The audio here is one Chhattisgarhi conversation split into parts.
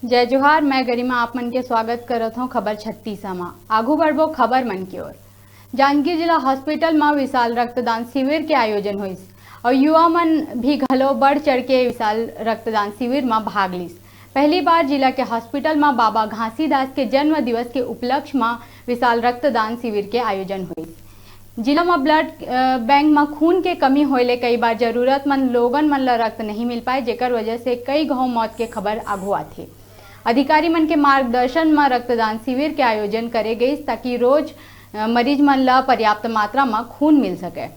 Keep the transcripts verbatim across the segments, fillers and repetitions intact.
जय जोहार, मैं गरिमा आप मन के स्वागत करत हौं खबर छत्तीस मा। आगू बढ़बो खबर मन की ओर। जांजगीर जिला हॉस्पिटल मा विशाल रक्तदान शिविर के आयोजन होइस और युवा मन भी घलो बढ़ चढ़ के विशाल रक्तदान शिविर मा भाग लीस। पहली बार जिला के हॉस्पिटल मा बाबा घासीदास के जन्म दिवस के उपलक्ष्य मा विशाल रक्तदान शिविर के आयोजन होइस। जिला म ब्लड, अ, बैंक म खून के कमी होए ले कई बार जरूरतमंद लोगन मन ल रक्त नहीं मिल पाए, जेकर वजह से कई घाव मौत के खबर आघू आथे। अधिकारी मन के मार्गदर्शन म रक्तदान शिविर के आयोजन करे गइस, ताकि रोज, अ, मरीज मन ल पर्याप्त मात्रा म खून मिल सके।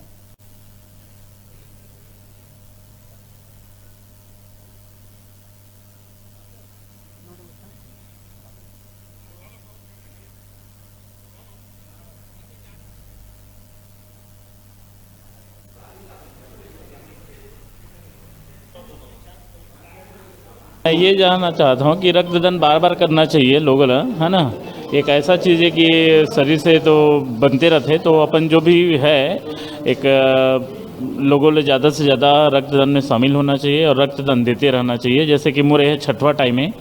मैं ये जानना चाहता हूँ कि रक्तदान बार बार करना चाहिए लोगों ला, है ना? एक ऐसा चीज़ है कि शरीर से तो बनते रहते, तो अपन जो भी है, एक, अ, लोगों ले ज़्यादा से ज़्यादा रक्तदान में शामिल होना चाहिए और रक्तदान देते रहना चाहिए। जैसे कि मोर यह छठवा टाइम है,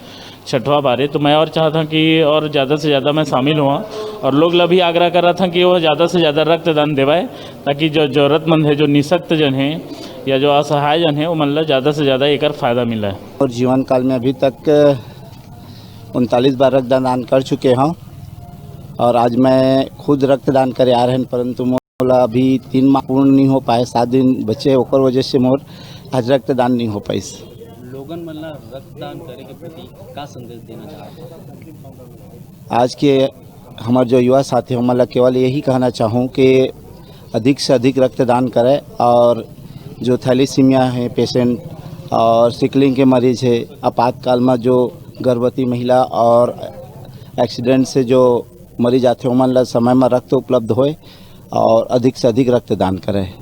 छठवा बार है, तो मैं और चाहता हूँ कि और ज़्यादा से ज़्यादा मैं शामिल हुआ और लोग ला भी आग्रह कर रहा था कि वो ज़्यादा से ज़्यादा रक्तदान देवाए, ताकि जो जरूरतमंद है, जो निशक्त जन है या जो असहाय जन है, वो मन ला ज़्यादा से ज़्यादा एकर फायदा मिला है। और जीवन काल में अभी तक उनतालीस बार रक्तदान कर चुके हूँ और आज मैं खुद रक्तदान करे आ रहे हैं, परंतु मोला अभी तीन माह पूर्ण नहीं हो पाए, सात दिन बचे, ओकर वजह से मोर आज रक्तदान नहीं हो पाइस। लोगन मन ला रक्तदान करे के प्रति का संदेश देना चाहत हो? आज के हमारे जो युवा साथी हैं, मैं केवल यही कहना चाहूँ कि अधिक से अधिक रक्तदान करें और जो थैलीसीमिया है पेशेंट और सिकलिंग के मरीज है, आपातकाल में जो गर्भवती महिला और एक्सीडेंट से जो मरीज आते हैं, उमन ला समय में रक्त उपलब्ध होए और अधिक से अधिक रक्तदान करें।